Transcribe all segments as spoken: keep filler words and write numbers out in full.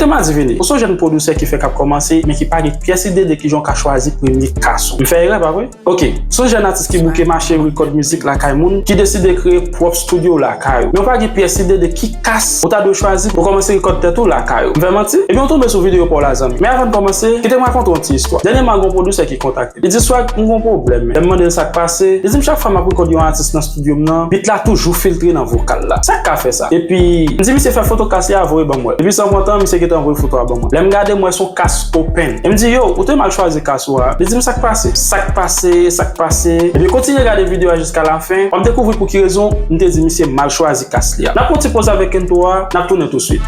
M a di vini, ou se yon jèn pwodisè ki fenk ap kòmanse, men ki pa gen pyès ide de kijan w ka chwazi premye kas ou. M fè erè, pa vre? Ok, se yon jèn atis ki bouke mache rekòd mizik lakay moun, ki deside kreye pwòp estidyo lakay ou. Men w pa gen pyès ide de ki kas ou ta dwe chwazi pou kòmanse rekòd tèt ou lakay ou. M fè manti? Ebyen, w tonbe sou videyo pa w la, zanmi. Men avan n kòmanse, kite m rakonte w yon ti istwa. Dènyèman, gen yon pwodisè ki kontakte m. Li di, "Swag, m gen yon pwoblèm, men." Lè m mande l sa k pase, li di m, "Chak fwa m ap rekòd yon atis nan estidyo m nan, bit la toujou filtre nan vokal la. Sa k ka fè sa?" Epi, m di misye fè foto kas li a voye ban mwen. Epi, san pran tan, misye gentan voye foto a ban mwen. Lè m gade, m wè se yon kas Open. E m di, "Yo, ou te mal chwazi kas ou a." Li di m, "Sa k pase?" Sa k pase, sa k pase. Epi, kontinye gade videyo a jiska lafen, w ap dekouvri pou ki rezon m te di misye mal chwazi kas li a. N ap pran yon ti poz avèk entwo a, n ap tounen touswit.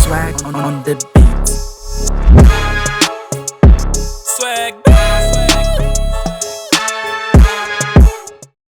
Swag on, on the beat. Swag.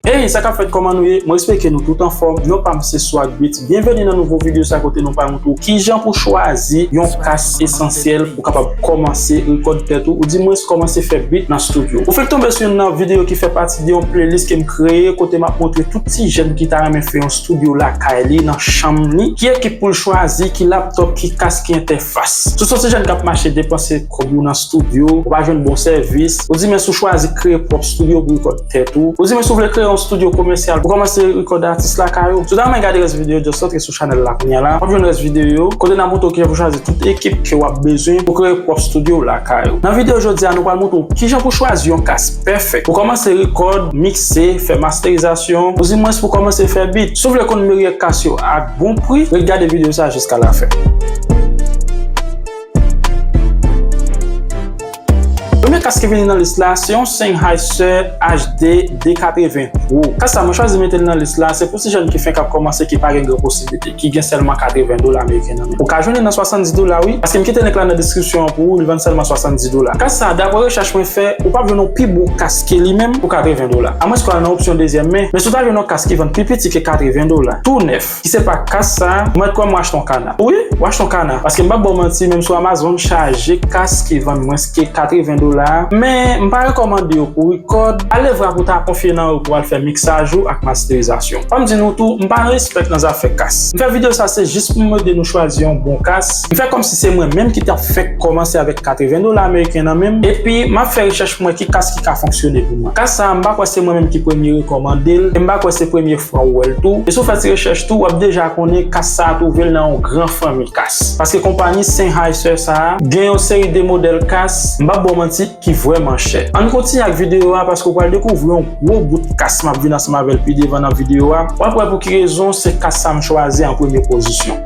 Hey, sa k ap fèt, kòman nou ye? Mwen espere ke nou tout anfòm. Non pa m se Swag Beats. Byenveni nan nouvo videyo sa kote nou pral montre w kijan pou chwazi yon kas esansyèl pou kapab kòmanse rekòd tèt ou, oudimwens kòmanse fè bit nan estidyo. Ou fenk tonbe sou youn nan videyo ki fè pati de yon playlist ke m kreye kote m ap montre tout ti jèn ki ta renmen fè yon estidyo lakay li, nan chanm li, ki ekip pou l chwazi, ki laptop, ki kas, ki entèfas. Si w se yon ti jèn k ap mache depanse kòb ou nan estidyo, ou pa jwenn bon sèvis, oudimwens ou chwazi kreye pwòp estidyo pou rekòd tèt ou, oudimwens ou vle kreye yon estidyo komèsyal pou kòmanse rekòd atis lakay ou. Si w ta renmen gade rès videyo, just antre sou chanèl la kounye a la, w ap jwenn rès videyo, kote n ap montre w kijan pou chwazi tout ekip ke w ap bezwen pou kreye pwòp estidyo lakay ou. Nan videyo jodi a, nou pral montre w kijan pou chwazi yon kas pèfèk pou kòmanse rekòd, mikse, fè masterizasyon, oudimwens pou kòmanse fè bit. Si w vle konn meyè kas yo ak bon pri, ret gade videyo sa a jiska lafen. Premye kas ki vini nan lis la, se yon Sennheiser H D de katreven Pro. Kas sa, mwen chwazi mete l nan lis la, se pou ti jèn ki fenk ap kòmanse, ki pa gen gran posiblite, ki gen sèlman katreven dola ameriken nan men. Ou ka jwenn li nan swasanndis dola, wi, paske m kite link la nan deskripsyon an pou ou, li vann sèlman swasanndis dola. Kas sa, daprè rechèch mwen fè, ou p ap jwenn yon pi bon kas ke li menm pou katreven dola. Amwens ke w al nan opsyon dezyèm men, men si w ta jwenn yon kas ki vann pi piti ke katreven dola, tou nèf, ki se pa kas sa, mwen kwè m achte yon kana. Wi, w achte yon kana. Paske m p ap ba w manti, menm sou Amazon, chaje kas ki vann mwens ke katreven dola. Men, m pa rekòmande yo pou rekòd. Ale vre pou w ta konfye nan yo pou w al fè miksaj ou ak masterizasyon. Fò m di nou tou, m pa nan respect nan zafè kas. M fè videyo sa se jis pou m ede nou chwazi yon bon kas. M fè kòmsi se mwen menm ki t ap fèk kòmanse avèk katreven dola ameriken nan men m. Epi, m ap fè rechèch pou m wè ki kas ki ka fonksyone pou mwen. Kas sa, m pa kwè se mwen menm ki premye rekòmande l. E m pa kwè se premye fwa ou wè l tou. E si w fè ti rechèch tou, w ap deja konnen kas sa a twouve l nan yon gran fanmi kas. Paske konpayi Sennheiser sa a gen yon seri de modèl kas, m p ap ba w manti, ki vrèman chè. Ann kontinye ak videyo a paske w pral dekouvri yon gwo bout kas m ap vin ansanm avè l pi devan nan videyo a. W ap wè pou ki rezon se kas sa m chwazi an premye pozisyon.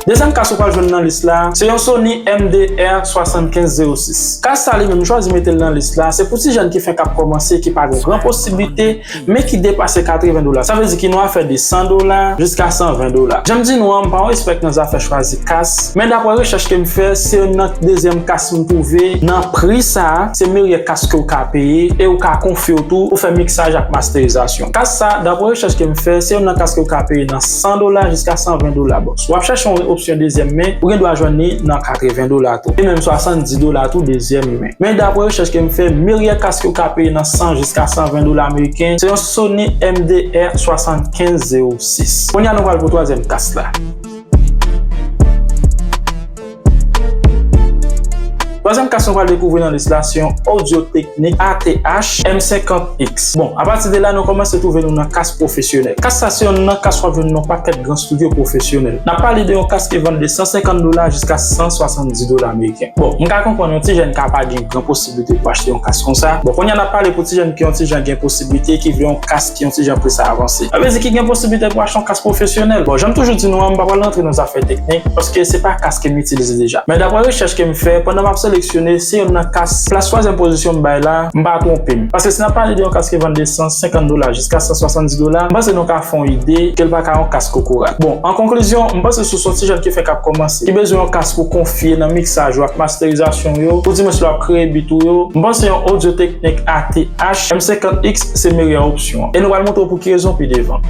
Dezyèm kas ou pral jwenn nan lis la, se yon Sony M D R swasannkenz zewo sis. Kas sa li menm, m chwazi mete l nan lis la, se pou ti jèn ki fenk ap kòmanse, ki pa gen gran posiblite, men ki depase katreven dola. Sa vle di ki nan afè de san dola jiska san ven dola. Jan m di nou an, m pa yon espèk nan zafè chwazi kas, men daprè rechèch ke m fè, se youn nan dezyèm kas m twouve nan pri sa a, se meyè kas ke w ka peye e w ka konfye w tou pou fè miksaj ak masterizasyon. Kas sa, daprè rechèch ke m fè, se youn nan kas ke w ka peye nan san dola jiska san ven dola, bòs. W ap chèche yon opsyon dezyèm men, ou gen dwa jwenn li nan katreven dola tou, e menm swasanndis dola tou dezyèm men. Men daprè rechèch ke m fè, meyè kas ke w ka peye nan san jiska san ven dola ameriken, se yon Sony M D R swasannkenz zewo sis. Kounye a nou pral pou twazyèm kas la. Twazyèm kas nou pral dekouvri nan lis la, se yon Audio-Technica A T H M senkant X. Bon, apati de la, nou kòmanse twouve nou nan kas pwofesyonèl. Kas sa se youn nan kas w ap jwenn nan yon pakèt gran estidyo pwofesyonèl. N ap pale de yon kas ki vann de san senkant dola jiska san swasanndis dola ameriken. Bon, m ka konprann yon ti jèn ka pa gen gran posiblite pou achte yon kas konsa. Bon, kounye a n ap pale pou ti jèn ki yon ti jan gen posiblite, ki vle yon kas ki yon ti jan plis avanse. Sa vle di ki gen posiblite pou achte yon kas pwofesyonèl. Bon, jan m toujou di nou an, m pa pral rantre nan zafè teknik, paske se pa kas ke m itilize deja. Men daprè rechèch ke m fè, pandan m ap seleksyone, se youn nan kas, plas twazyèm pozisyon m bay la, m pa twonpe m. Paske si n ap pale de yon kas ki vann de san senkant dola jiska san swasanndis dola, m panse nou ka fè yon ide ke l pa ka yon kas kokorat. Bon, an konklizyon, m panse si w se yon ti jèn ki fenk ap kòmanse, ki bezwen yon kas pou konfye nan miksaj ou ak masterizasyon w yo, oudimwens lè w ap kreye bit ou yo, m panse yon Audio-Technica A T H M senkant X se meyè opsyon an. E nou pral montre w pou ki rezon pi devan.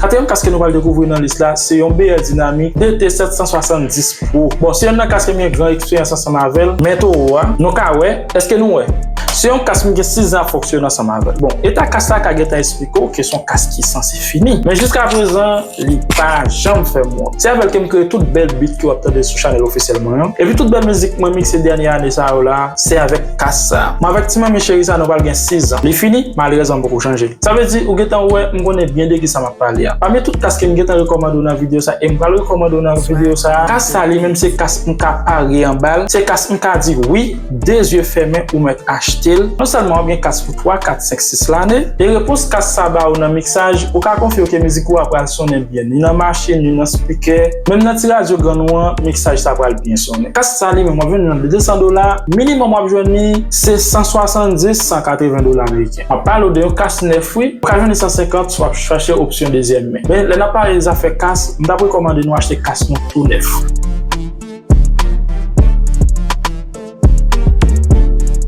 Katriyèm kas ke nou pral dekouvri nan lis la, se yon B R Dynamic D T sèt san swasanndis Pro. Bon, se youn nan kas ke m gen gran eksperyans ansanm avè l, men towo a, nou ka wè, èske nou wè? Se yon kas m gen sis zan ap fonksyone ansanm avè l. Bon, eta kas la ka gentan eksplike w ke se yon kas ki sanse fini. Men jiska prezan, li pa janm fè m wont. Se avè l ke m kreye tout bèl beat ke w ap tande sou chanèl ofisyèl mwen an. Epi tout bèl mizik mwen mikse dènye ane sa yo la, se avèk kas sa. Mwen avèk ti manmi cheri sa, nou pral gen sis zan. Li fini, malerezman m poko chanje l. Sa vle di, ou gentan wè, m konnen byen de kisa m ap pale a. Pami tout kas ke m gentan rekòmande w nan videyo sa, e m pral rekòmande w nan videyo sa, kas sa li menm se kas m ka pare anba l, se kas m ka di wi, de zye fèmen ou mèt achte l. Non sèlman w ap gen kas pou twa, kat, senk, sis lane, e repons kas sa ba ou nan miksaj, ou ka konfye w ke mizik ou a pral sonnen byen, ni nan machin, ni nan spikè, menm nan ti radyo grann ou an, miksaj sa pral byen sonnen. Kas sa li menm, w ap jwenn li nan de san dola, minimòm w ap jwenn li, se san swasanndis, san katreven dola ameriken. M ap pale w de yon kas nèf wi, ou ka jwenn li san senkant si w ap chache opsyon dezyèm men. Men lè n ap pale de zafè kas, m t ap rekòmande nou achte kas nou tou nèf.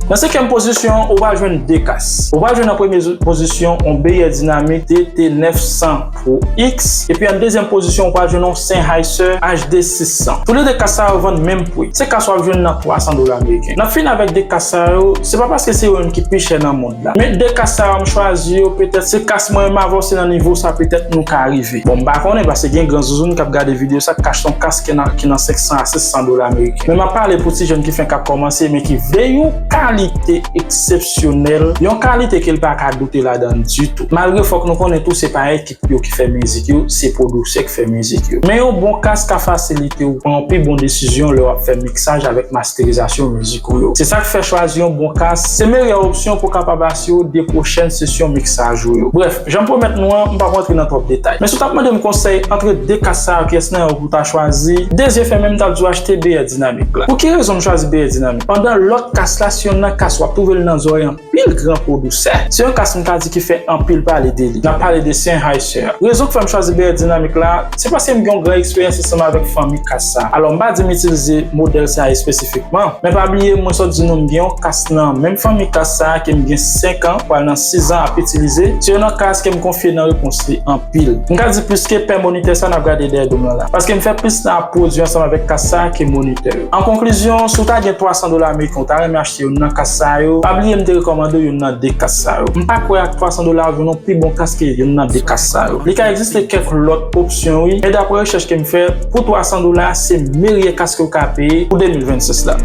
Nan senkyèm pozisyon, ou pral jwenn de kas. Ou pral jwenn an premye pozisyon yon Beyer Dynamic D T nèf san Pro X, epi an dezyèm pozisyon, ou pral jwenn yon Sennheiser H D sis san. Toulede kas sa yo vann menm pri. Se kas w ap jwenn nan twa san dola ameriken. N ap fini avèk de kas sa yo, se pa paske se yo menm ki pi chè nan mond la. Men de kas sa yo, m chwazi yo, petèt se kas mwen menm avè w, se nan nivo sa, petèt nou ka rive. Bon, m pa konnen, paske gen gran zouzoun k ap gade videyo sa, k achte yon kas ki nan, ki nan senk san a sis san dola ameriken. Men m ap pale pou ti jèn ki fenk ap kòmanse, men ki vle yon kalite eksepsyonèl, yon kalite ke l pa ka doute ladan l ditou. Malgre fòk nou konnen tou, se pa ekip yo ki fè mizik yo, se pwodiktè k fè mizik yo. Men yon bon kas ka fasilite w pran yon pi bon desizyon lè w ap fè miksaj avèk masterizasyon mizik ou yo. Se sa k fè chwazi yon bon kas se meyè opsyon pou w kapab asire w de pwochèn sesyon miksaj ou yo. Brèf, jan m pwomèt nou an, m p ap rantre nan twòp detay. Men si w t ap mande m konsèy antre de kas sa yo, kiyès nan yo pou w ta chwazi, de zye fèmen m t ap di w achte Beyer Dynamic la. Pou ki rezon m chwazi Beyer Dynamic? Pandan lòt kas la, se yonn nan kas w ap twouve l nan zòrèy anpil gran pwodiktè. Se yon kas m ka di ki fè anpil pale de li. N ap pale de Sennheiser. Rezon k fè m chwazi Beyer Dynamic la, se paske m gen yon gran eksperyans ansanm avèk fanmi kas sa. Alò, m pa di m itilize modèl sa espesifikman, men pa bliye, mwen sot di nou m gen yon kas nan menm fanmi kas sa ke m gen senk an, pral nan sis an ap itilize. Se yon nan kas ke m konfye nan repons li anpil. M ka di plis ke pè monitè sa n ap gade dèyè do m nan la. Paske m fè plis nan ap pwodui ansanm avèk kas sa ke monitè yo. An konklizyon, si w ta gen twa san dola ameriken, w ta renmen achte youn nan kas sa yo, pa bliye m te rekòmande w youn nan de kas sa yo. M pa kwè ak twa san dola w jwenn yon pi bon kas ke youn nan de kas sa yo. Li ka egziste kèk lòt opsyon wi, men daprè rechèch ke m fè, pou twa san dola, se meyè kas ke w ka peye pou de mil vennsis la.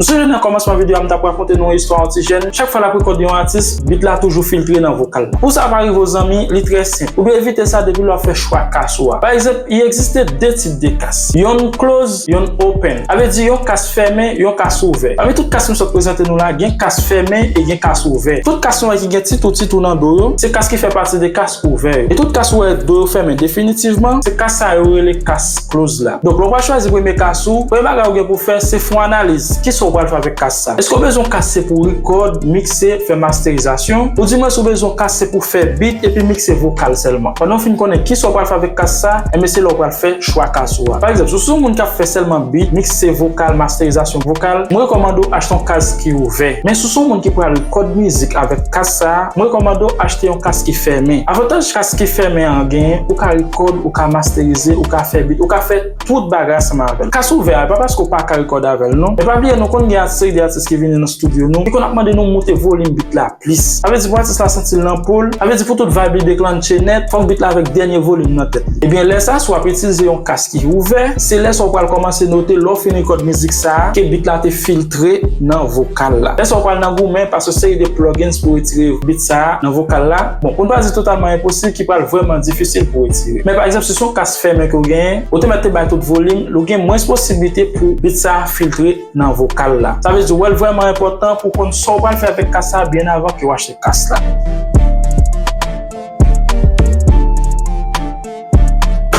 M sonje nan kòmansman videyo a, m t ap rakonte nou yon istwa yon ti jèn. Chak fwa l ap rekòd yon atis, bit la toujou filtre nan vokal la. Pou sa pa rive w zanmi, li trè senp. Ou dwe evite sa depi lè w ap fè chwa kas ou a. Pa egzanp, i egziste de tip de kas. Yonn close, yonn open. Sa vle di yon kas fèmen, yon kas ouvè. Pami tout kas m sot prezante nou la, gen kas fèmen e gen kas ouvè. Tout kas nou wè ki gen tit ou tit ou nan do yo, se kas ki fè pati de kas ouvè yo. E tout kas ou wè do yo fèmen definitivman, se kas sa yo rele kas close la. Donk, lè w pral chwazi premye kas ou, premye bagay ou gen pou w fè, se fè yon analiz. Kisa w pral fè avèk kas sa? Èske w bezwen yon kas se pou rekòd, mikse, fè masterizasyon? Oudimwen si w bezwen yon kas se pou fè bit epi mikse vokal sèlman? Pandan w fin konnen kisa w pral fè avèk kas sa, enben se lè w pral fè chwa kas ou a. Pa egzanp, si w se yon moun k ap fè sèlman bit, mikse vokal, masterizasyon vokal, mwen rekòmande w achte yon kas ki ouvè. Men si w se yon moun ki pral rekòd mizik avèk kas sa, mwen rekòmande w achte yon kas ki fèmen. Avantaj kas ki fèmen an genyen, ou ka rekòd, ou ka masterize, ou ka fè bit, ou ka fè tout bagay ansanm avè l. Kas ouvè a, e pa paske w pa ka rekòd avè l non. E pa bliye, nou konn gen seri de atis ki vini nan estidyo nou, ki konn ap mande nou moute volim bit la plis. Sa vle di pou atis la santi l nan po l, sa vle di pou tout vibe li deklanche nèt, fòk bit la avèk dènye volim nan tèt li. Ebyen, lè sa, si w ap itilize yon kas ki ouvè, se lè sa w pral kòmanse note lè w fin rekòd mizik sa a, ke bit la te filtre nan vokal la. Lè sa w pral nan goumen, pase yon seri de plugins pou retire bit sa a nan vokal la. Bon, pou n pa di totalman enposib, ki pral vrèman difisil pou retire. Men pa egzanp, si se yon kas fèmen ke w genyen, ou te mèt te bay tout volim, ou gen mwens posiblite pou bit sa a filtre nan vokal la. Sa vle di, w wè l vrèman enpòtan pou w konn sa w pral fè avèk kas sa a byen avan ke w achte kas la.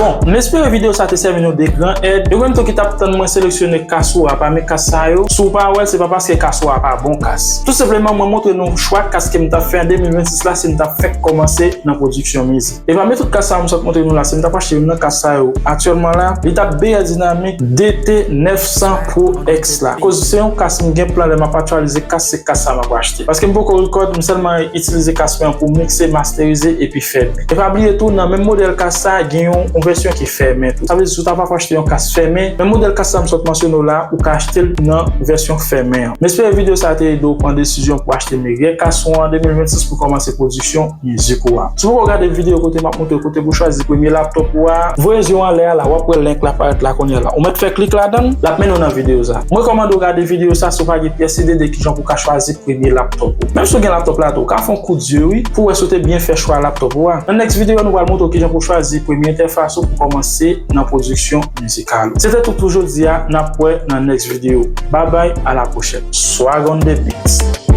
Bon, m espere videyo sa te sèvi nou de gran èd. E ou menm tou ki t ap tann mwen seleksyone kas ou a pami kas sa yo, si w pa wè l, se pa paske kas ou a pa bon kas. Tou senpleman, mwen montre nou chwa kas ke m t ap fè an de mil vennsis la, si m t ap fèk kòmanse nan pwodiksyon mizik. E pami tout kas sa yo m sot montre nou la, si m t ap achte youn nan kas sa yo aktyèlman la, li t ap Beyer Dynamic D T nèf san Pro X la. Akoz se yon kas m gen plan lè m ap aktyalize kas, se kas sa m ap achte. Paske m poko rekòd, m sèlman itilize kas mwen an pou mikse, masterize epi fè bit. E pa bliye tou, nan menm modèl kas sa, gen yon, yon vèsyon ki fèmen tou. Sa vle di, si w ta va achte yon kas fèmen, menm modèl kas sa m sot mansyone w la, ou ka achte l nan vèsyon fèmen an. M espere videyo sa te ede w pran desizyon pou achte meyè kas ou an de mil vennsis pou kòmanse pwodiksyon mizik ou a. Si w poko gade videyo kote m ap montre w kote pou chwazi premye laptop ou a, voye zye w anlè a la, w ap wè link la parèt la kounye a la. Ou mèt fè klik ladan l, l ap mennen w nan videyo sa. M rekòmande w gade videyo sa si w pa gen pyès ide de kijan pou w ka chwazi premye laptop ou. Menm si w gen laptop la tou, w ka fè yon kout zye wi, pou w wè si w te byen fè chwa laptop ou a. Nan next videyo, nou pral montre w kijan pou w chwazi premye entèfas ou pou kòmanse nan pwodiksyon mizikal ou. Se te tout pou jodi a, n ap wè nan next videyo. Bye bye, a la pwochèn. Swag on the beats.